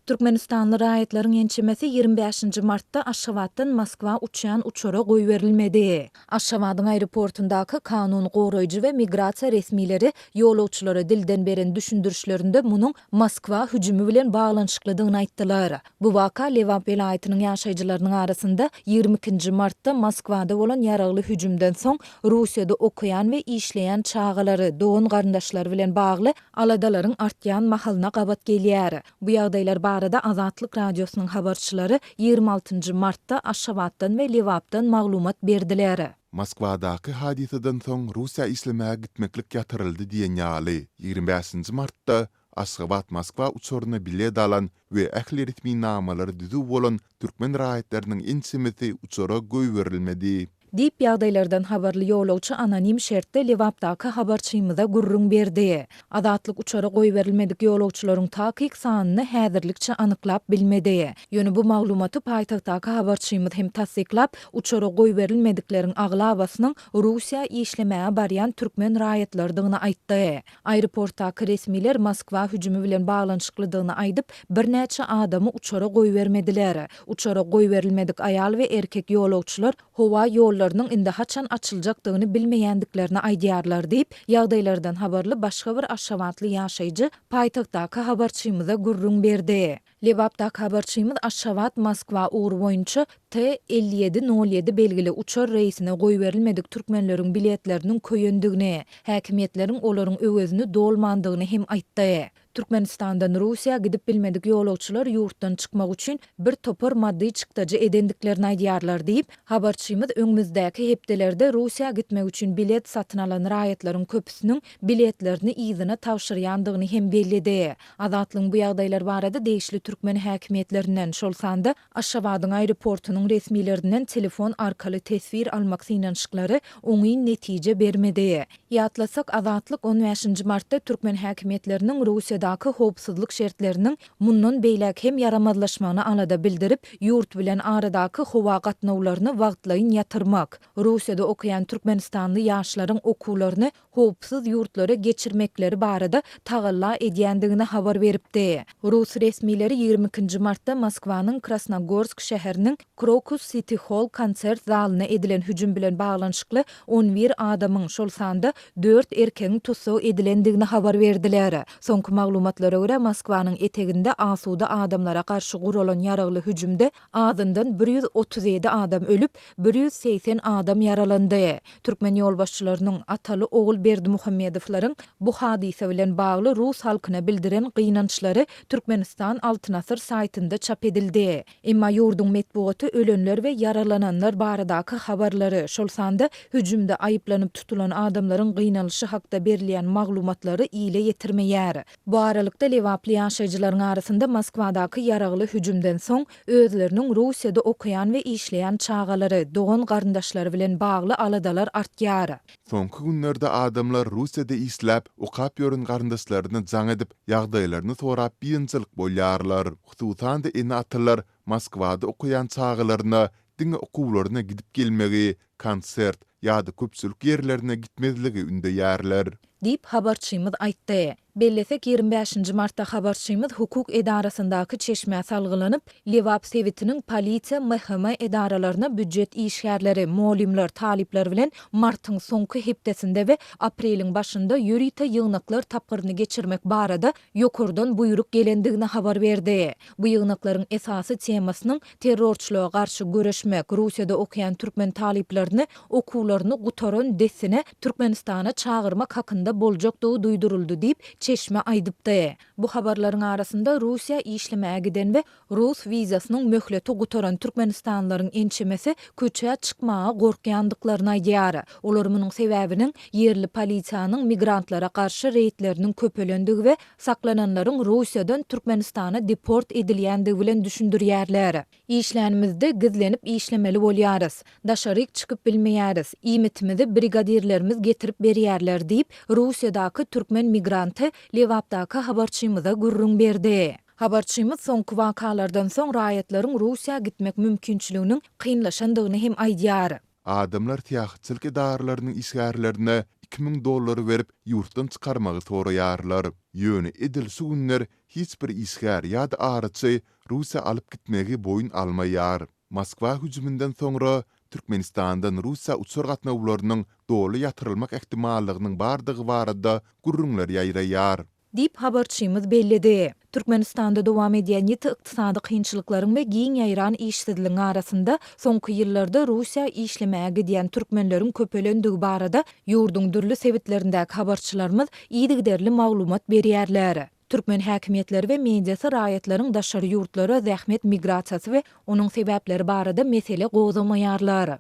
Türkmenistanly raýatlaryň ençemesi 25-nji martda Aşgabatdan Moskwa uçýan uçara goýberilmedi. Aşgabadyň aeroportundaky kanun goraýjy we migrasiýa resmileri ýolagçylara dilden beren düşündirişlerinde munuň Moskwa hüjümi bilen baglanyşyklydygyny aýtdylar. Bu waka Lebap welaýatynyň ýaşaýjylarynyň arasynda 22-nji martda Moskwada bolan ýaragly hüjümden soň Russiýada okaýan we işleýän çagalary, dogan-garyndaşlary bilen bagly aladalaryň artýan mahalyna gabat gelýär. Bu ýagdaýlar barada Azatlyk Radiosynyň habarçylary 26 nji martda Aşgabatdan we Lebapdan maglumat berdiler. Moskwadaky hadysadan soň Russiýa işlemäge gitmeklik ýatyryldy diýen ýaly, 25 nji martda Aşgabat-Moskwa uçaryna bilet alan we ähli resminamalary düzüw bolan türkmen raýatlarynyň ençemesi uçara goýberilmedi. Diýip, ýagdaýlardan habarly ýolagçy anonim şertde Lebapdaky habarçymyza gürrüň berdi. Azatlyk uçara goýberilmedik ýolagçylaryň takyk sanyny häzirlikçe anyklap bilmedi. Ýöne bu maglumaty paýtagtdaky habarçymyz hem tassyklap, uçara goýberilmedikleriň aglabasynyň Russiýa işlemäge barýan türkmen raýatlarydygyny aýtdy. Aeroportdaky resmiler Moskwa hüjümi bilen baglanyşyklydygyny aýdyp, birnäçe adamy uçara goýbermediler. Uçara goýberilmedik aýal we erkek ýolagçylar howa ýollarynyň indi haçan açyljakdygyny bilmeýändiklerini aýdýarlar diýip, ýagdaýlardan habarly başga bir aşgabatly ýaşaýjy paýtagtdaky habarçymyza gürrüň berdi. Lebapdaky habarçymyz Aşgabat-Moskwa ugry boýunça T 57 nol ýedi belgili uçar reýsine goýberilmedik türkmenleriň biletleriniň köýendigini, häkimiýetleriň olaryň öwezini dolmandygyny hem aýtdy. Türkmenistandan Russiýa gidip bilmedik ýolagçylar ýurtdan çykmak üçin bir topar maddy çykdajy edendiklerini aýdýarlar diýip, habarçymyz öňümizdäki hepdelerde Russiýa gitmek üçin bilet satyn alan raýatlaryň köpüsiniň biletlerini yzyna tabşyrýandygyny hem belledi. Azatlygyň bu ýagdaýlar barada degişli türkmen häkimiýetlerinden, şol sanda Aşgabadyň aeroportunyň resmilerinden telefon arkaly teswir almak synanyşyklary oňyn netije bermedi. Ýatlasak, Azatlyk on bäşinji martda türkmen häkimiýetleriniň Russiýadaky howpsuzlyk şertleriniň mundan beýläk hem ýaramazlaşmagyna alada bildirip, ýurt bilen aradaky howa gatnawlaryny wagtlaýyn ýatyrmak, Russiýada okaýan türkmenistanly ýaşlaryň okuwlaryny howpsuz ýurtlara geçirmekleri barada tagalla edýändigini habar beripdi. Rus resmileri 22 nji martda Moskwanyň Krasnogorsk şäheriniň Krokus Siti Holl konsert zalyna edilen hüjüm bilen baglanyşykly on bir adamyň, şol sanda dört erkegiň tussag edilendigini habar berdiler. Soňky maglumatlara görä, Moskwanyň eteginde asuda adamlara garşy guralan ýaragly hüjümde azyndan 137 adam ölüp, 180 adam ýaralandy. Türkmen ýolbaşçylarynyň, ataly-ogul Berdimuhamedowlaryň bu hadysa bilen bagly rus halkyna bildiren gynançlary Türkmenistan Altyn Asyr saýtynda çap edildi. Emma ýurduň metbugaty ölenler we ýaralananlar baradaky habarlary, şol sanda hüjümde aýyplanyp tutulan adamlaryň gynalyşy hakda berilýän maglumatlary ile ýetirmeýär. Bu aralykda, lebaply ýaşaýjylaryň arasynda Moskwadaky ýaragly hüjümden soň özleriniň Russiýada okaýan we işleýän çagalary, dogan-garyndaşlary bilen bagly aladalar artýar. Soňky günlerde adamlar Russiýada işläp, okap ýören garyndaşlaryna jaň edip, ýagdaýlaryny sorap biynjalyk bolýarlar. Hususan-da ene-atalar Moskwada okaýan çagalaryna diňe okuwlaryna gidip gelmegi, konsert ýa-da köpçülik ýerlerine gitmezligi ündeýärler. Diýip, habarçymyz aýtdy. Bellesek, 25 nji martda habarçymyz hukuk edarasyndaky çeşmä salgylanyp, Lebap sebitiniň polisiýa, MHM edaralaryna býujet işgärleri, mugallymlar, talyplar bilen martyň soňky hepdesinde we apreliň başynda ýörite ýygnaklar tapgyryny geçirmek barada ýokardan buýruk gelendigini habar berdi. Bu ýygnaklaryň esasy temasynyň terrorçylyga garşy göreşmek, Russiýada okaýan türkmen talyplaryny okuwlaryny gutaran dessine Türkmenistana çagyrmak hakynda boljakdygy duýduryldy diýip, çeşme aýdypdy. Bu habarlaryň arasynda Russiýa işlemäge giden we rus wizasynyň möhleti gutaran türkmenistanlylaryň ençemesi köçä çykmaga gorkýandyklaryny aýdýar. Olar munuň sebäbiniň ýerli polisiýanyň migrantlara garşy reýdleriniň köpelendigi we saklananlaryň Russiýadan Türkmenistana deport edilýändigi bilen düşündirýärler. Işlänimizde gizlenip işlemeli bolýarys. Daşaryk çykyp bilmeýäris. Iýmitimizi brigadirlerimiz getirip berýärler diýip, Russiýadaky türkmen migranty Lebapdaky habarçymyza gürrüň berdi. Habarçymyz soňky wakalardan soň raýatlaryň Russiýa gitmek mümkinçiliginiň kynlaşandygyny hem aýdýar. Adamlar syýahatçylyk edaralarynyň işgärlerine. 2000 dollar berip, ýurtdan çykarmagy soraýarlar. Ýöne edil şu günler hiç bir işgär ýa-da araçy Russiýa alyp gitmegi boýun almaýar. Moskwa hüjüminden soňra, Türkmenistandan Russiýa uçar gatnawlarynyň doly ýatyrylmak ähtimallygynyň bardygy barada gürrüňler ýaýraýar. Diýip, habarçymyz belledi. Türkmenistanda dowam edýän ýiti ykdysady kynçylyklaryň we giň ýaýran işsizligiň arasynda, soňky ýyllarda Russiýa işlemäge gidýän türkmenleriň köpelendigi barada ýurduň dürli sebitlerindäki habarçylarymyz yzygiderli maglumat berýärler. Türkmen häkimiýetleri we mediasy raýatlaryň daşary ýurtlara zähmet migrasiýasy we onuň sebäpleri barada mesele gozgamaýarlar.